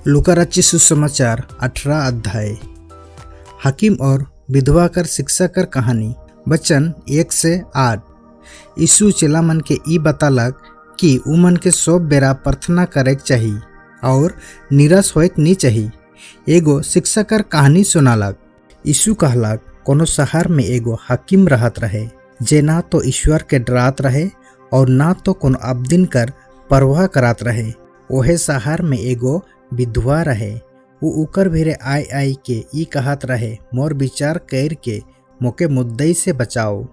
लूका रचित सुसमाचार 18 अध्याय। हाकिम और विधवा कर शिक्षा कर कहानी, वचन 1 से 8। यीशु चेला मन के ई बतालक कि उमन के सब बेरा प्रार्थना करे के चाही और निराश होए के नी चाही। एगो शिक्षा कर कहानी सुनालक। यीशु कहलक, कोनो शहर में एगो हाकिम रहत रहे, जे ना तो ईश्वर के डरात रहे और ना तो कोनो अबदिन कर परवाह करात रहे। ओहे शहर में एगो विधवा रहे। उ उकर भिरे आय आय के ई कहत रहे, "मोर विचार कर के मोके मुद्दई से बचाओ।"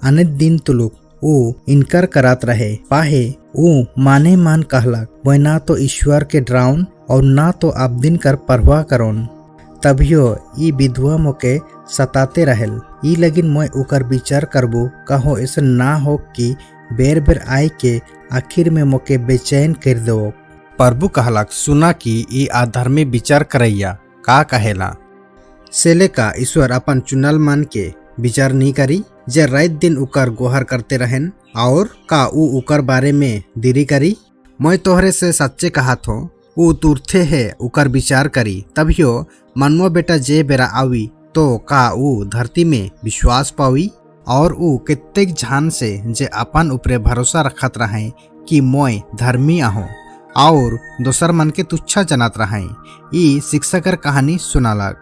अनेक दिन तुलुक उ इनकार करात रहे, पाहे उ माने मान कहलक, "मैं ना तो ईश्वर के डराउन और ना तो अबदिन कर परवाह करोन, तभियो ई विधवा मोके सताते रहेल। ई लगिन मैं उकर विचार करबो, कहो ऐसा ना हो कि बेर बेर आय के आखिर में मोके बेचैन कर दो।" प्रभु कहलक, "सुना कि ई अधर्मी विचार करैया का कहेला। सेले का ईश्वर अपन चुनल मन के विचार नहीं करी, जे रात दिन उकर गोहर करते रहन? और का ऊ उकर बारे में देरी करी? मैं तोहरे से सच्चे कहत हो, ऊ तुरथे है उकर विचार करी। तभियो मनुआ बेटा जे बेरा आवी, तो का ऊ धरती में विश्वास पावी?" और ऊ कित्तेक झान से जे अपन ऊपरे भरोसा रखत रहे कि मोय धर्मी आहो और दोसर मन के तुच्छा जनत रहे, ई शिक्षा कर कहानी सुनालक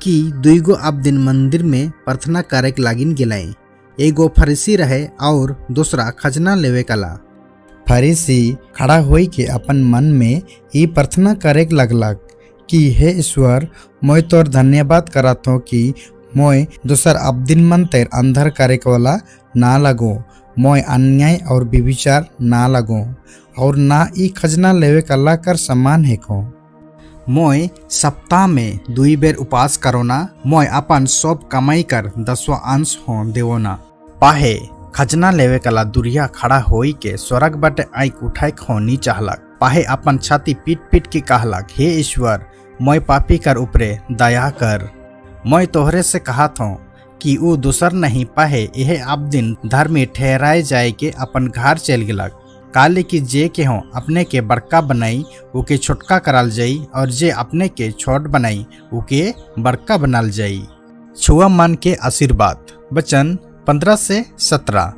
कि दुईगो अब दिन मंदिर में प्रार्थना करे के लागिन गेलै। एगो फरीसी रहे और दूसरा खजना लेवे कला। फरीसी खड़ा होई के अपन मन में ई प्रार्थना करे के लगलक कि हे ईश्वर, मैं तोर धन्यवाद करत हो कि मोय दोसर अबदिन मन तेर अंधर करे के वाला ना लगो, मोय अन्याय और व्यभिचार ना लगो और ना ई खजना लेवे कला कर समान हेको। मोय सप्ताह में दुई बेर उपवास करो ना, मोय अपन सब कमाई कर दसवा अंश हो देवो ना। पाहे खजना लेवे कला दुरिया खड़ा होई के स्वर्ग बटे आँख उठाए हो नी चाहलक, पाहे अपन छाती पीट पीट के कहलक, "हे ईश्वर, मोय पापी कर ऊपरे दया कर।" मैं तोहरे से कहत हूँ कि ऊ दूसर नहीं, पाहे यह अब दिन धर्मी ठहराए जाए के अपन घर चल गेलक। काले कि जे के हो अपने के बड़का बनाई, उके छोटका कराल जाई और जे अपने के छोट बनाई, उके बड़का बनाल जाई। छुआ मन के आशीर्वाद, वचन 15 से 17।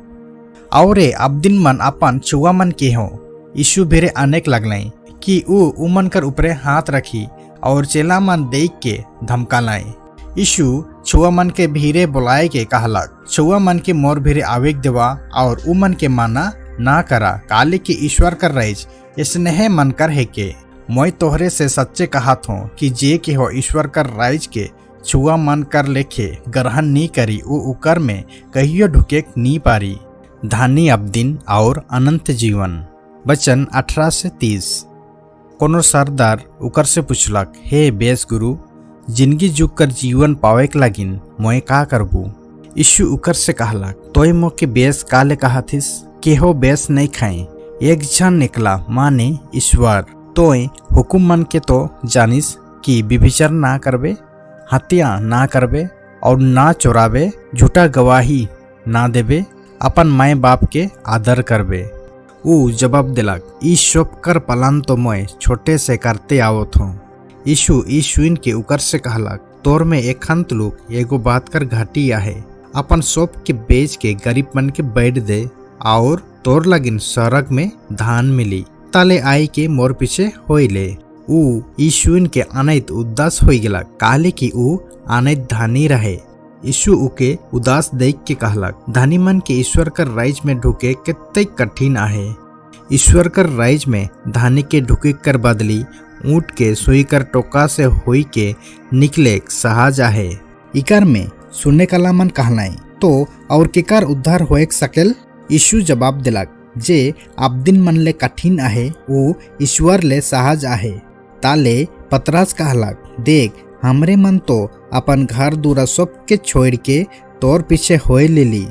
और अब दिन मन अपन छुआ मन के हो यीशु भिरे अनेक लगलै कि ऊ उमन कर ऊपरे हाथ रखी और चेला मन देख के धमकालाए। यीशु छुआ मन के भीरे बुलाए के कहलक, "छुआ मन के मोर भीरे आवेक देवा और उमन के माना ना करा, काले के ईश्वर कर रहीज स्नेह मन कर है के। मोय तोहरे से सच्चे कहत हो कि जे के हो ईश्वर कर राइज के छुआ मन कर लेखे ग्रहण नी करी, ऊ उकर में कहियो ढुके नी पारी।" धानी अबदिन और अनंत जीवन, वचन 18 से 30। कोनो सरदार उकर से पूछलक, "हे बेस गुरु, जिंदगी जुग कर जीवन पावे के लागिन मोय का करबू?" यीशु उकर से कहलक, "तोय मोके बेस का ले कहथिस? केहो बेस नहीं खाए, एक झन निकला, माने ईश्वर। तोय हुकुम मन के तो जानिस कि व्यभिचार ना करबे, हत्या ना करबे और ना चोराबे, झूठा गवाही ना देबे, अपन माए बाप के आदर करबे।" ऊ जवाब दिलक, "ई सब कर पालन तो मैं छोटे से करते आवत हूँ।" यीशु ई सुन के उकर से कहलक, "तोर में एखन तुलुक एगो बात कर घाटी आहे। अपन सब के बेच के गरीब मन के बैठ दे और तोर लगिन सड़क में धान मिली। ताले आई के मोर पीछे होइले।" ऊ ई सुन के अनैत उदास हो गेलक, काले कि ऊ अनैत धानी रहे। यीशु उके उदास देख के कहलक, "धनी मन के ईश्वर कर राइज में ढुके कितने कठिन आहे। ईश्वर कर राइज में धानी के ढुके कर बदली ऊँट के सुई कर टोका से होई के निकले सहाज आहे।" इकर में सुनने कला मन कहलाई, "तो और केकर उद्धार होए सकेल?" यीशु जवाब दिलक, "जे अबदिन मन ले कठिन आहे, वो ईश्वर ले सहज आहे।" ताले पतरस कहलक, "देख, हमरे मन तो अपन घर दूरा सब के छोड़ के तोर पीछे होए लेली।"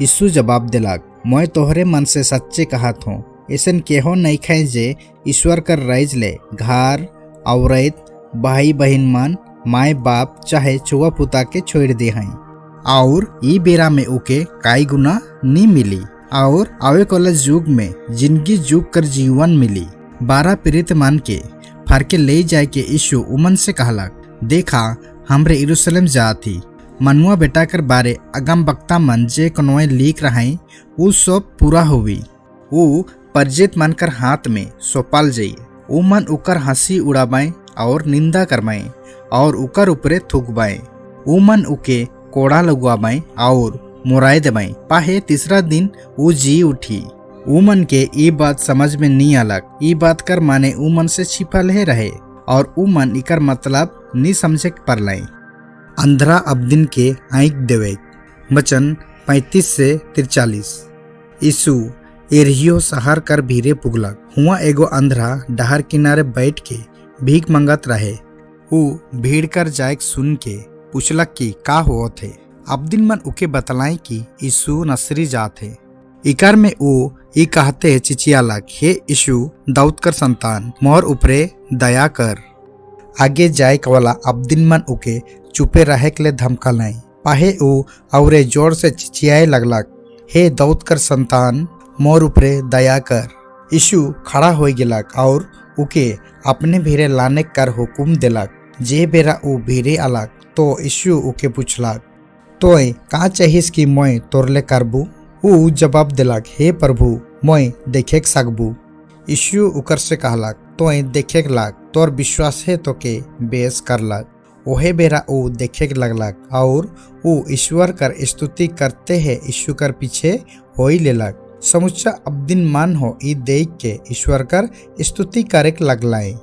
यीशु जवाब दिलक, "मैं तोहरे मन से सच्चे कहत हूँ, ऐसन केहो नहीं खाए जे ईश्वर कर राइज ले घर, औरत, भाई बहन मन, माए बाप चाहे छुआ पुता के छोड़ दे हैं और ई बेरा में उके काई गुना नी मिली और आवे वाला युग में जिंदगी जुग कर जीवन मिली।" 12 प्रेरित मान के फारके ले जाए के यीशु उमन से कहलक, देखा हमरे यरूशलेम जात ही, मनुआ बेटा कर बारे अगम वक्ता मन जे कनोए लिख रहे उ सब पूरा होवी। उ परजित मन कर हाथ में सौंपाल जाई, उ मन उकर हंसी उड़ाबाए और निंदा करबाए और उकर ऊपरे थूकबाए। उ मन उके कोड़ा लगवाबाए और मोराए देबाए, पाहे तीसरा दिन उ जी उठी। उ मन के ई बात समझ में नी अलग, ई बात कर माने उ मन से छिपल हे रहे और उ मन इकर मतलब नी समझे परलाई। अंधरा अबदिन के आँख देवे। वचन 35 से 43। यीशु एरियो शहर कर भीरे पुगलक। हुआ एगो अंधरा डहर किनारे बैठ के भीख मंगत रहे। उ भीड़ कर जायक सुन के पूछलक कि का होत है। अबदिन मन उके बतलाई कि यीशु नसरी जात है। इकर में उ ई कहते चिचियालक, हे यीशु दाऊद कर संतान, मोर ऊपरे दया कर। आगे जाए वाला अबदिन मन उके चुपे रहे के लिए धमकलाई, पाहे उ औरे जोर से चिचियाए लगलक, हे दाऊद कर संतान, मोर ऊपरे दया कर। यीशु खड़ा हो गेलक और उके अपने भीरे लाने कर हुकुम देलक। जे बेरा उ भीरे अलग तो यीशु उके पूछलक, तोय का चाहिस कि मोय तोरले करबू? उ जवाब देलक, हे प्रभु, मोय देखे सकबू। यीशु उकर से कहलक, तोय देखे लाग, तोर विश्वास है तो के बेस करलक। ओहे बेरा उ देखे लगलक और उ ईश्वर कर स्तुति करते है यीशु कर पीछे होई लेलक। समुच्चा अबदिन मान हो ई देख के ईश्वर कर स्तुति करे लगलाई।